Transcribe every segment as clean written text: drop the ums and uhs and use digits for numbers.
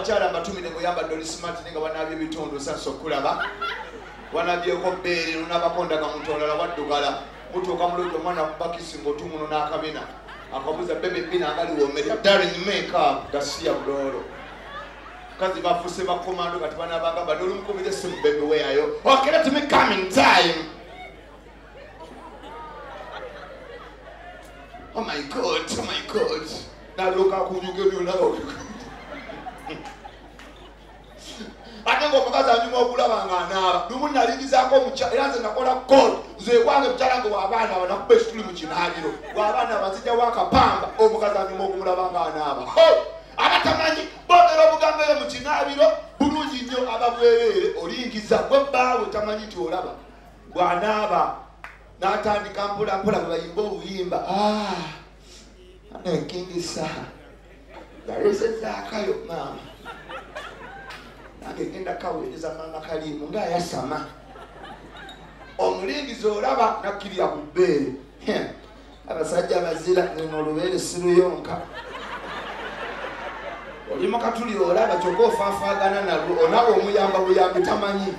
Abakyala mbatumire ng'oyambadde oli smart naye nga wanaabye ebitundu osansa okulaba. Wanabyeko bbeere n'onaabako ndagamuntu olala waddugala. Mutuuka mu lujja omwana akuba kisi ng'otumuno n'akabina. Akabuuza bebe bina nga liwomerera. Darling make up gasiya buloolo. Kazi bafuse bakomando kati banaabanga bano olumukubira essimu bebe weeyayo. Okay, let me come in time. Oh my God, oh my God. Nalyoka akunyuka ebyolaba. Ate ng'omukazi anyuma okulaba ng'anaaba. Lumu nalingizaako omukyala era nze nakola code. Nze ewange mukyala nge w'abaana aba nakuba ekituli mu kinaabiro. W'abaana aba nzijjawo akapamba omukazi anyuma okumulaba ng'anaaba. Abatamanyi boogera obugambo eyo mu kinaabiro bulungi nnyo aba bwereere olingiza gwe bbaawe tamanyi nti olaba. Bw'anaaba n'atandika mpola mpola bwe bayimba obuyimba. Anenkingisa yalesezaakayo maama. Nange ngenda kaweereza maama Kalimu ng'ayasama. Omulingiza olaba nakkirira ku bbeere. Abasajja bazira nno olubeere siruyonka. Oli mu katuli olaba kyokka ofaafaagana nalwo onawe omuyamba buyambi tamanyi.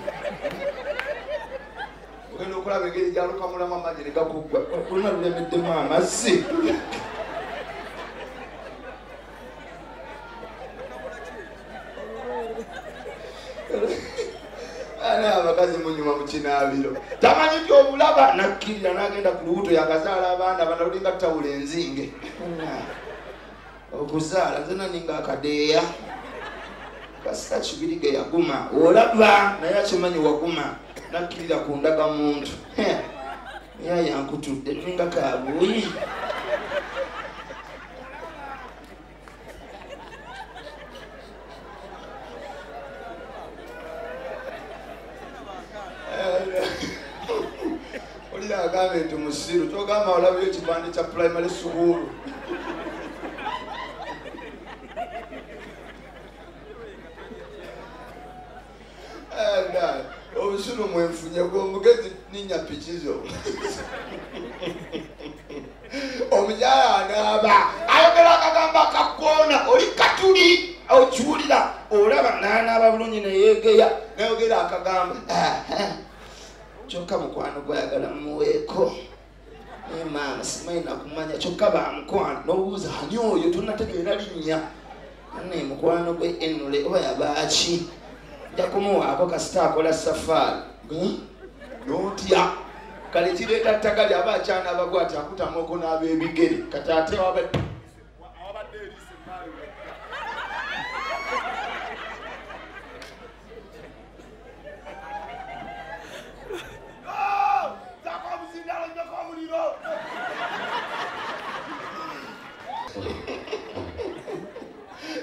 Ogenda okulaba engeri gy'alukamulamu amazzi ne gakuggwa. Oluna lulemeddemu amazzi. Ana abakazi munyuma mu kinaabiro. Tamanyi nti omulaba nakkirira n'agenda ku lubuto yakazaala abaana banalulinga ttawula enzinge. Okuzaala nze naninga akadeeya. Kasita Kibirige yaguma. Olaba naye akimanyi waguma. Nakkirira ku ndagamuntu. Naye yankutudde ninga kabuuyi. Olira agambe nti musiru kyogamba olabye ekipande kya primary school. Obusiru mwenfunye gw'omugezi ninnya piki zo. Omukyala anaaba ayogera akagamba akakoona oli katuli okiwulira olaba n'anaaba bulungi neyeegeya nayogera akagamba kyokka mukwano gwayagala mumuweeko. Naye maama simanyi nakumanya kyokka bamukwano n'obuuza ani oyo tonnategeera linnya. Naye mukwano gwe Enule oba yabaaki? Nja kumuwaako kasita akola safaari. N'otya kale kireeta ttagali aba akyanaaba bw'ati akutama okunaaba ebigere kati ate awabadde eriiso emmaali. Zaako omuzindaalo nnyoko omuliro.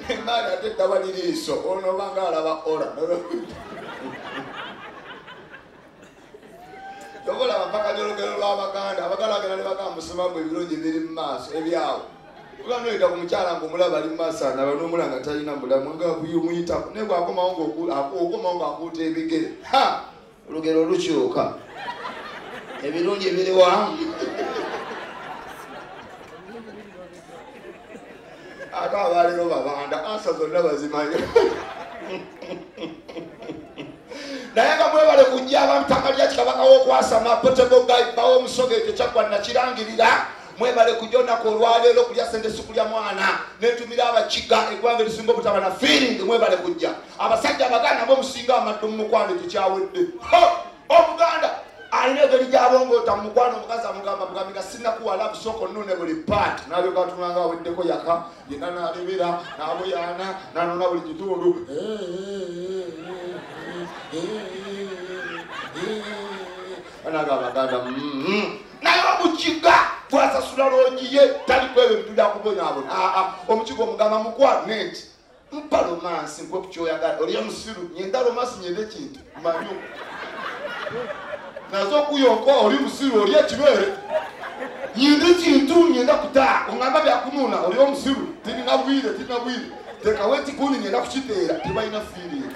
Emmaali ate ddaba liriiso ono obanga alaba ola. Tokolaba mpaka n'olugero lw'Abaganda. Abaganda bagenda ne bagamba musoma mbu ebirungi biri mu maaso ebyawo. Oba noyita ku mukyala ng'omulaba ali mu maaso anaaba n'omulaba nga talina mulamu nga muyitako naye bw'akomawo ng'akuuta ebigere. Ha! Olugero lukyuka. Ebirungi biri wa? Ate abaleero babanda ansa zonna bazimanyi. Naye nga mwebale kujja abamutaka lya Kabaka w'okwasama Portable Guy bawo omusoga ekyo kyaggwa nakirangirira. Mwebale kujja olunaku olwaleero kulya ssente si kulya mwana. Netumira abakiga eggwanga erisinga obutaba na feeling mwebale kujja. Abasajja Abaganda bo musinga amaddu mu mukwano ekyo kyawedde. Omuganda alina engeri gy'abongoota mu mukwano omukazi amugamba bugambi nga sinnakuwa love sooka onnone buli part. N'alyoka atunula nga aweddeko yaka yenna n'alebera n'abuyaana n'anona buli kitundu. Anaga Abaganda naye omukiga bw'asasula loogi ye tali ku ebyo bintu byakubonyaabona. Omukiga omugamba mukwano nti mpa romansi nkuwe ku ky'oyagala oli omusiru nyenda romansi nyenda ekintu manyu. Nazo okuyonka oli musiru oli ekibeere. Nyenda ekintu nyenda kutaa ongamba byakunuuna oli omusiru tirina bwire tirina bwire tekawo ekikundi nyenda kukiteera tebalina feeling.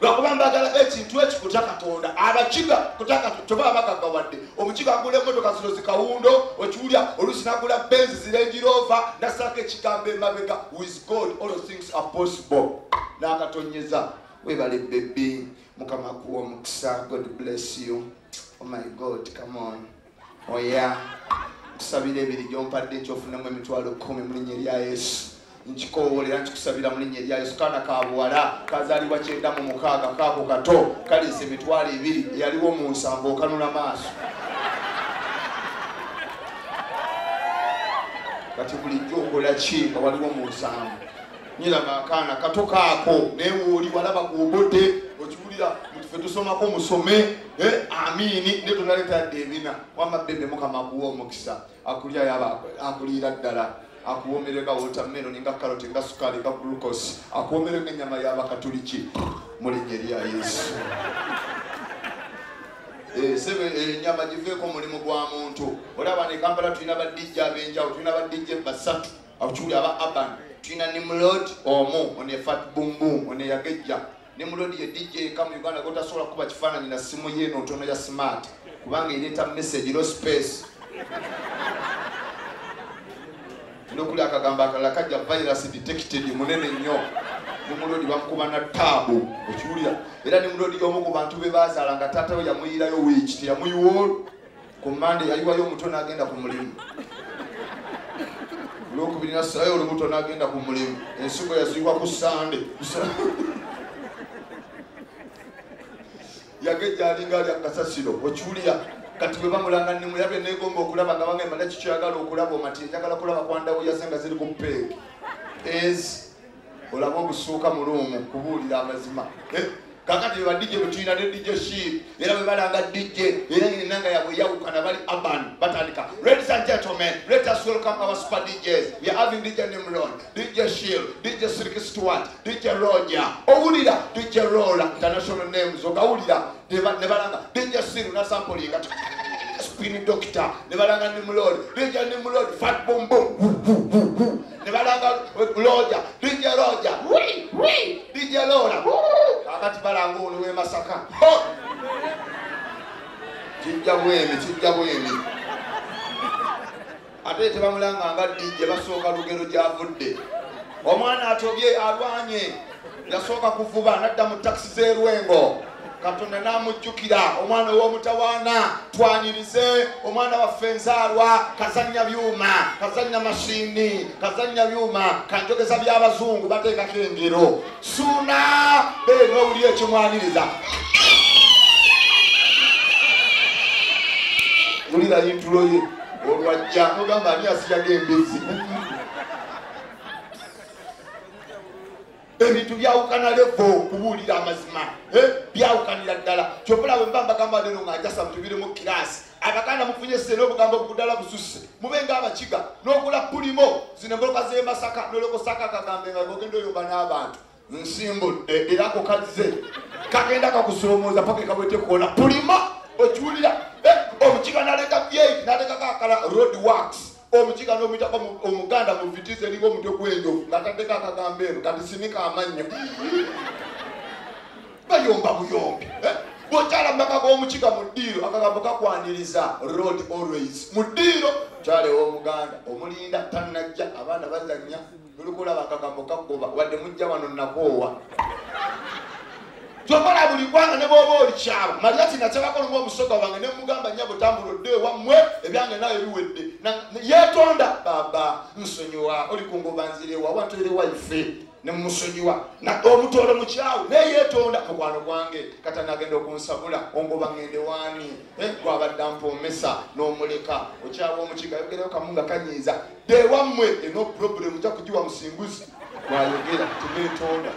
Lwakuba mbagala ekintu ekikutya Katonda. Abakiga kutya Katonda toba abagaggawadde. Omukiga agula emmotoka zino zikawundo, okiwulira oluusi n'agula Benz zi Range Rover, n'assaako ekigambo emabega, with God all things are possible. N'akatonyeza. Webale baby, Mukama akuwe omukisa. God bless you. Oh my God, come on. Oh yeah. Nkusabira ebiri gy'ompadde nkyofunemu 10,000 mu linnya erya Yesu. Nkikowoolera nkikusabira mu linnya erya Yesu. Kaana ka buwala kazaalibwa 96 kaako kato kaliisa 20,000 eyaliwo mu 70 okanula maaso. Kati bulijjo okola ki nga waliwo mu 70? Nyiraba akaana kato kaako naye wooli walaba gw'obodde okiwulira ffe tusomako musome amiini ne tonaleetadde ebina. Wamma bebe Mukama akuwa omukisa, akulya akuliira ddala, akuwomerega watermelon nga karoti nga sukaali nga glucose, akuwomerega ennyama y'abakatuliki mu linnya erya Yesu. Sebe ennyama giveeko omulimu gwa muntu. Olaba ne Kampala tulina ba DJ ab'enjawulo, tulina ba DJ basatu abakyuli aba urban, tulina Nimrod omu ono ye Fat Boom Boom ono yagejja. Nimrod ye DJ eka mu Uganda gotasobola kuba kifaananyi na simu ye eno ntono ya smart kubanga ereeta message low space. Nokuli akagambo akalala kajja virus detected munene nnyo. Nimrod bamukuba na taabu okiwulira. Era Nimrod y'omu ku bantu be baazaala nga taata we yamuyirayo wiiki teyamuyiwa ku Mmande yayiwayo omuto n'agenda ku mulimu. Olwokubiri n'assaayo olubuto n'agenda ku mulimu. Ensigo yaziyiwa ku Ssande. Yagejja alinga alya kasasiro okiwulira. Kati bwe bamulanga Nimrod neegomba okulaba nga bangamba naki kyoyagala okulaba omati njagala kulaba kwa ndawo yaze nga ziri ku peegi. Ez olaba obusuuka mu luumu kubuulira amazima. Kakati be ba DJ bwe tulina ne DJ Sheep era bwe balanga DJ era enanga yabwe yawukana bali urban batandika. Ladies and gentlemen, let us welcome our super DJs. We are having DJ Nimrod, DJ Shield, DJ Silky Stewart, DJ Roger, owulira DJ Roller, international names ogawulira ne balanga DJ Siru nasampolinga spin doctor ne balanga Nimrod, DJ Nimrod Fat Boom Boom ne balanga Roger, DJ Roger, wee wee, DJ Lola. Kakati balanga ono w'e Masaka. Kijja bwemi, kijja bwemi. Ate tebamulanga nga DJ basooka lugero gy'avudde. Omwana atobye alwanye yasooka kuvuba n'adda mu takisi z'e Lwengo. Katonda n'amujjukira omwana ow'omutawaana twanirize omwana waffe enzaalwa kazannya byuma, kazannya mashini, kazannya byuma, kanjogeza by'abazungu bateekako engero. Suuna beeno owulira ekimwaniriza. Wulira yintulo ye olwajja n'ogamba ani asiyaga embizzi. Ebintu byawukana levo kubuulira amazima byawukanira ddala. Kyova bwe mba mbagamba leero nga njasa mutubire mu kiraasi Abaganda mufunye ssente obugambo obudala bususse mube ng'abakiga n'ogula pulimo zino emboloka z'e Masaka n'olekosaka akagambo nga gogenda oyomba n'abantu nsimbudde era ako kazze kagenda kakusoomooza paka kabwete koona pulimo okiwulira. Omukiga n'aleka V8 n'alekako akala road works. Omukiga n'omuyitako omuganda mu vitizi eriwo omutwe gw'enjovu ng'ataddeko akagambo eno kati sinika amannyo bayomba buyombi. Bw'okyala mu maka g'omukiga mu ddiiro akagambo kakwaniriza road always mu ddiiro kyala ew'omuganda omulinda tannajja abaana bazannya nolukulaba akagambo kakugoba wadde mujja wano nakoowa. Kyokola buli ggwanga ne bw'oba olikyaba Mariati nakyabako lumu omusoga wange ne mugamba nnyabo tambula odde ewammwe ebyange nawe biwedde yeetonda baba nsonyiwa oli kungoba nzirewa wantoere waife ne musonyiwa omutoolo mukyawe naye yeetonda mukwano gwange kata nagenda okunsabula ongoba ngende waani gwabadde ampoomesa n'omuleka okyawa omukiga yogereyo kamu nga kanyiiza dewammwe eno problem nja kugiwa musinguzi bwayogera teneetonda.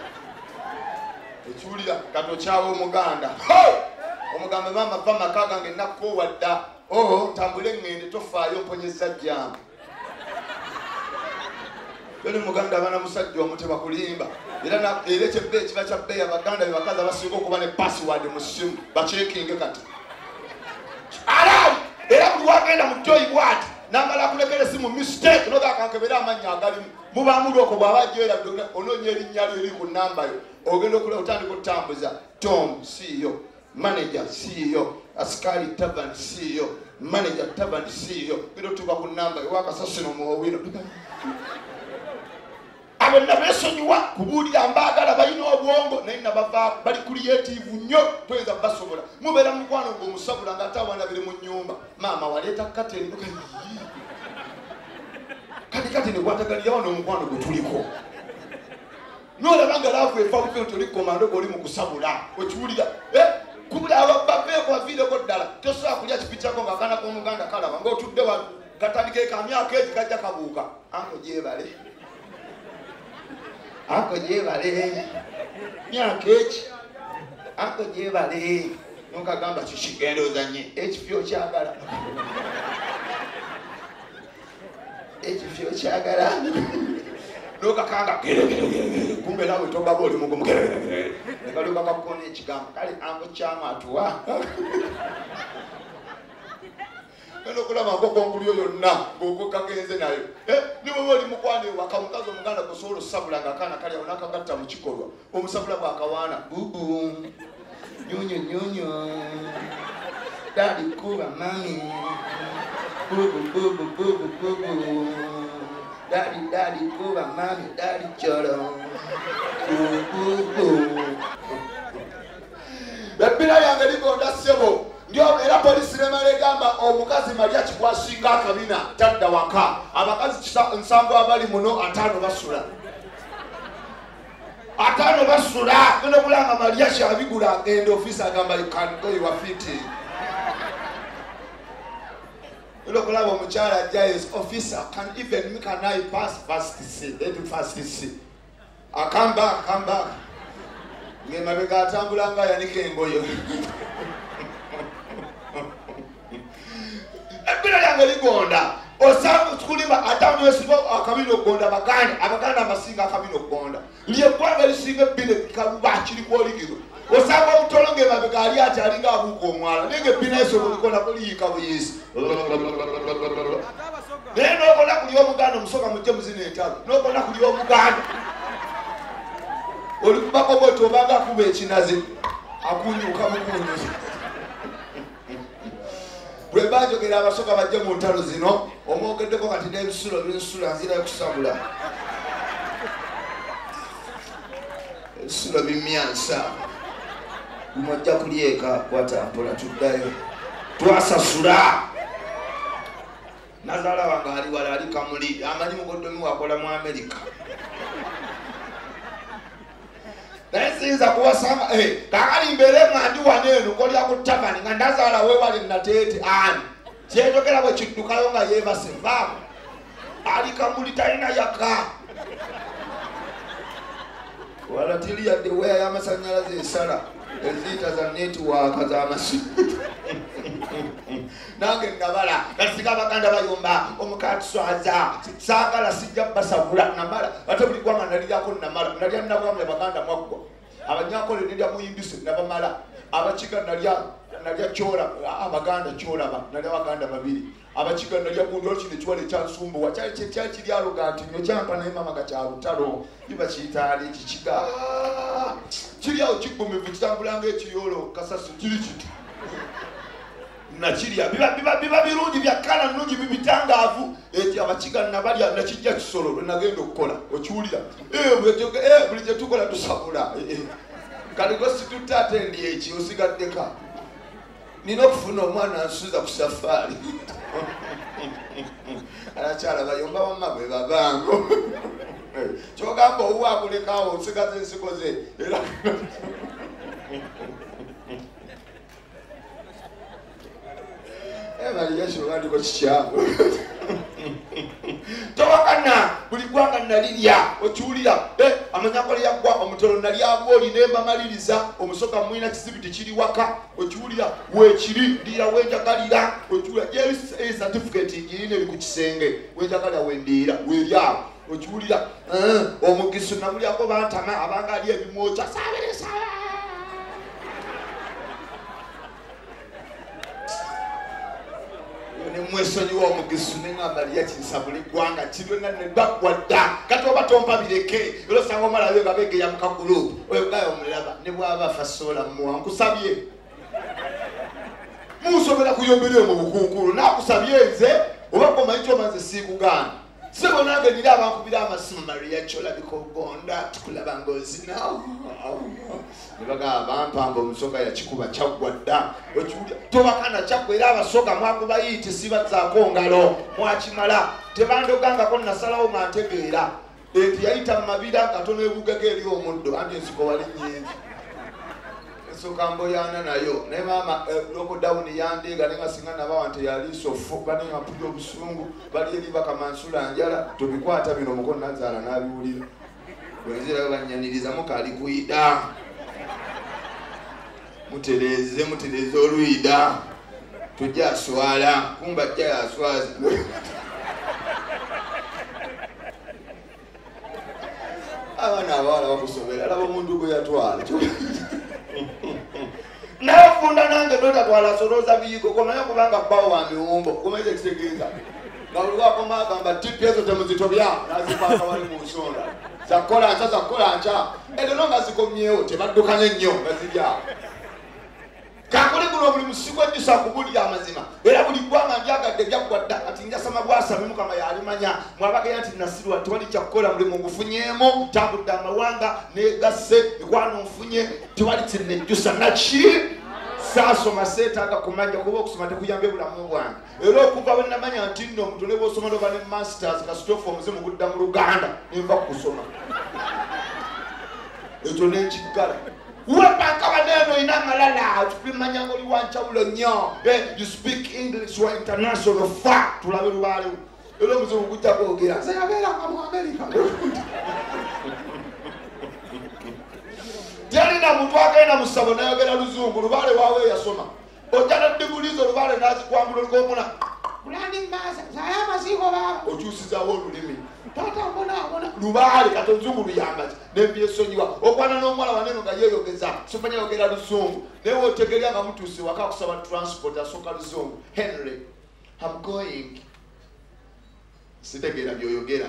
Ekiwulira kati okyawa omuganda omugambe maama va maka gange nakukoowa dda oo ntambule ŋŋende tofaayo mponyeza jjambo. Yoli muganda abaana musajja omu tebakulimba era ekyebbeeyi kiba kya bbeeyi abaganda be bakazi abasinga okuba ne password mu ssimu bakyekinge kati alaali era buli wagenda mu toyi bw'ati n'amala akulekera essimu mistake nogakankebera amannya agalimu Mubaamu lwoko bw'aba ajja onoonya erinnya lyo eri ku nnamba yo. Ogenda okulaba otandika okutambuza Tom CEO, manager CEO, askari Taban CEO, manager Taban CEO. Genda otuuka ku nnamba yo wakasasiro mu owino. Abo nabesonyiwa kubuulira mbaagala balina obwongo naye nabavaako bali creative nnyo toyinza basobola. Mubeera mukwano ng'omusabula ng'ate abaana biri mu nnyumba. Maama waleeta kateni kati kateni gwatagalira wano omukwano gwe tuliko. N'olaba nga laavu efa bufe nti oli komando g'oli mu kusabula okiwulira. Kubula abaveeko baviireko ddala tosobola kulya kipikyako ng'akaana k'omuganda kalaba ng'otudde wano katandika ekamyaka egi kajja kabuuka. Anko gyebale. Anko gyebale. Myaka eki. Anko gyebale. N'okagamba kiki genda ozanye. Ekifyo kyagala. Ekifyo kyagala. N'okakanga geregere. Kumbe nawe togaba oli mugumu geregere. Nekalyoka kakukona ekigambo. Kale anko kyama atuwa. Genda okulaba nkoko yonna ng'okokagenze nayo. Ne bw'oba oli mukwano ewaka mukazi omuganda kusobola osabula ng'akaana kali awo n'akagatta mu kikolwa. Omusabula bw'akawaana bubu nyunyu nyunyu dadi kuba mami bubu bubu bubu bubu dadi dadi kuba mami dadi choro bubu. Ebbira yange ligonda ssebo. Ndio era polisi nemala egamba omukazi Maria kikwasinga akabina tadda waka. Abakazi 7 abali muno 5 basula. 5 basula. Genda okulanga Maria kyabigula agenda office agamba you can go you are fitting. Genda okulaba omukyala ajja is officer can even me can I pass first C let first C. I come back come back. Ngemabega atambula nga yanika engoyo. Ebbira lyange ligonda. Osanga tukulima atamu yesiba akabina okugonda abaganda abaganda abasinga akabina okugonda. Lyeggwanga erisinga ebbira kaluba kiri kwoligiro. Osanga obutolo ng'emabega ali ati alinga abuuka omwala naye ng'ebbina esobola olikonda kuliyiika buyiisi. Naye n'okona kuli omuganda omusoga mujje muzina entalo. N'okona kuli omuganda olikubako bwoti obanga akuba ekinazi akunyuka mukunyuzi. Bwe banjogera abasoga bajje mu ntalo zino omwogeddeko kati n'ebisulo binsula nzirayo kusabula. Ebisulo bimyansa. Mujja kulyeka kwatampola tuddayo. Twasasula. Nazaala wange ali wala ali Kamuli amanyi mugoddomi wakola mu Amerika. Naye siyinza kuwasanga kakali mbeere nga ndi wano eno nkolya ku tavani nga ndazaala weewali Nateete ani kyenjogera bwe kiddukayo nga yeebase vaako ali Kamuli talina yaka wala teri yadde weya y'amasannyalaze esala eziyita za netiwaaka z'amasimu. Nange nabala nasiga abaganda bayomba omukatuswaza saagala sijja basabula namala ate buli gwanga nalyako namala nalya nabwamya abaganda mwaggwa abanyakole nalya muyimbise nabamala abakiga nalya kyola abaganda kyolaba nalya abaganda babiri abakiga nalya gundi olwo kino ekiwala ekyansumbuwa kyali kiri aloga nti nyo kyampa naye mama nga kya lutalo kiba kiyitaali ekikiga kiri awo kiggumivu kitambula ng'ekiyolo kasasi kiri kiti nakirya biba birungi byakkala nnungi bibitangaavu eti abakiga nabalya nakijja kisolo lwe nagenda okukola okiwulira buli kye tukola tusabula kati gwe situtte ate ndi eki osigaddeka nina okufuna omwana nsuza ku safaari. Abakyala bayomba wamma bwe babango kyogamba owuwe akulekaawo osigaza ensigo ze era Maria kikyamu. Towakana buli ggwanga nalirya okiwulira amanyankole yaggwa omutolo nalyagwa oli nembamaliriza omusoga mwina kizibu tekiri waka okiwulira weekiri ndiira wenjagalira okiwulira gyeri certificate ngirina eri ku kisenge wenjagalira wendiira weeryawo okiwulira omugisu nagulyako bantama abanga ali ebimwokya saabire saaba Nemwesonyiwa omugisu neŋŋamba lyakinsa buli ggwanga kibyonna ne baggwa dda. Kati oba tompa bireke era osanga omwala we nga beegeya mu kagulupu oyo gayo omulaba ne bw'aba afa soola mmuwa nkusabye. Musobera kuyombera mu bukunkulu nakusabye nze oba komanyi kyomanze siikugaana. Sebo nange nira abankubira amasimu Maria kyolabika ogonda tukulaba ng'ozina. Ne bagamba bampamba omusoga yakikuba kyaggwa dda. Tobakana kyaggwa era abasoga mwakuba yiiti sibazzaako ngalo mwakimala tebandogangako nasalawo nga ntegeera. Enti yayita mu mabira katono ebugego eri omuddo anti ensiko wali nnyingi. Ensooka mboyaana nayo naye maama lockdown yandeega naye nga singa nabawa nti yaliiso ffu bane nga mpulira obusungu bali eri bakamansula njala tobikwata bino omukono nazaala n'abiwulira. Bwenzirayo bannyaniriza mukaali kuyida. Mutereeze mutereeze oluyida tojja aswala kumba ajja yaswaza. Abaana abawala bakusobera alaba omuntu gwe yatwala. Naye ofunda nange notatwala solooza biyigo komanya kubanga bbawo wa miwumbo kumanyi ekitegeeza nga buli wakoma agamba tipi ezo temuzitobya nazipaaka wali mu nsonda zakukola nkya zakukola nkya ezo no nga zikomyewo tebaddukanye nnyo nga ziri awo. Kankole guno omulimu sigwejjusa kubulya amazima era buli ggwanga ndyagadde byaggwa dda kati njasama bwasami Mukama yalimanya mwabagenda nti nasirwa tewali kyakukola mulimu ngufunyeemu tambudde amawanga negasse mikwano nfunye tewali kinnejjusa naki saasoma seetaaga kumanya kuba okusoma tekuyambye bulamu bwange era okuva bwe namanya nti nno omuntu ne bw'osoma n'oba ne masters kasitofu omuzimu gudda mu Luganda nenva ku kusoma ekyo nenkiggala. Wepaka baneno ina malala tupimanya ngoli wanchawulo nnyo. You speak English wa international fa tulabe lubaale era omuzungu gujja kwogera nze yabeera nga mu America. Talina muntu agenda mu ssabo n'ayogera luzungu lubaale waawe yasoma ojja ne digulizo lubaale n'azikwambula olukomuna kulandi maasa zaaya amasiiko baaba okyusizaawo olulimi taata mbonaabona lubaale kati oluzungu luyamba ki nembyesonyiwa okwana n'omuwala waneno nga yeeyogeza simanya yogera luzungu naye wootegerya nga mutuuse waka akusaba transport asooka luzungu. Henry, I'm going. Sitegeera by'oyogera.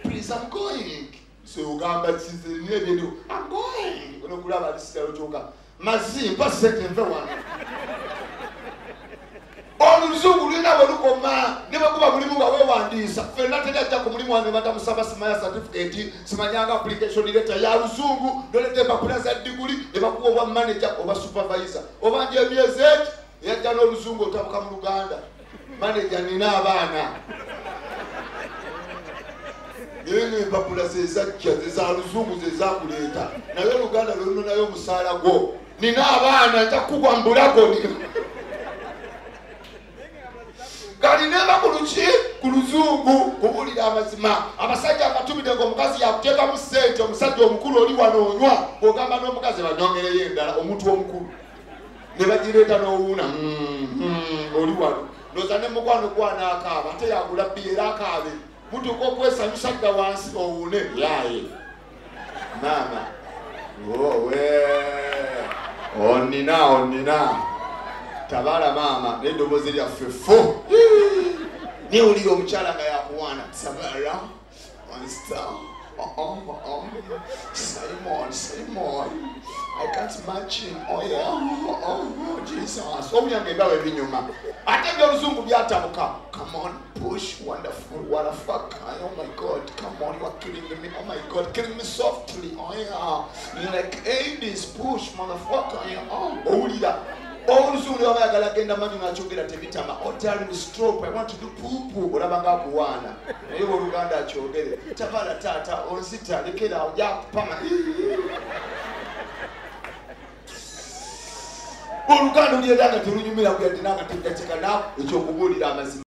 Please, I'm going. So ogamba kize nina ebyendiwo I'm going. Onokulaba alisigalo kyokka mazi mpa ssente nve wano. Oluzungu lulina bwe lukoma ne bwe guba mulimu nga weewandiisa ffenna teri ajja ku mulimu wange batamusaba simanya certificate simanyanga application letter ya luzungu noleeta empapula za diguli ne bakuwa obwa manager oba supervisor obanja emyezi egi eyajja n'oluzungu otabuka mu Luganda manager nina abaana naye ng'empapula ze zajja ze za luzungu ze zakuleeta naye Oluganda lwe lunonayo omusaala gwo nina abaana nja kukugwa mu bulago. Kali neva ku luki ku luzungu kubuulira amazima abasajja akatumidde ng'omukazi yakuteekamu ssente omusajja omukulu oli wano onywa bw'ogamba n'omukazi banyongereyo endala omuntu omukulu ne bagireeta n'owuuna oli wano ndowooza ne mukwano gwanaakaaba ate yagula bbiya era akaabe mutuuka okwesanyusa dda wansi owuune yaaye maama owe onnina onnina tabala maama n'eddoboozi lyaffe ffu newulira omukyala nga yakuwaana tabala monster Simon Simon I can't imagine oh yeah oh Jesus omulyango ebyawe ebinyuma ate ebyoluzungu byatabuka come on push wonderful what a fuck oh my God come on you are killing me oh my God killing me softly oh yeah like 80s push motherfucker yeah oh owulira oluzungu lwaba ayagala genda manyi n'akyogera tebitama oh darling stop I want to do poo poo olaba nga akuwaana naye oluganda akyogere tabala taata onzita lekera ojja kupama oluganda olyera nga terunyumira kuyadde n'akateekateeka ekyokubuulira amazima.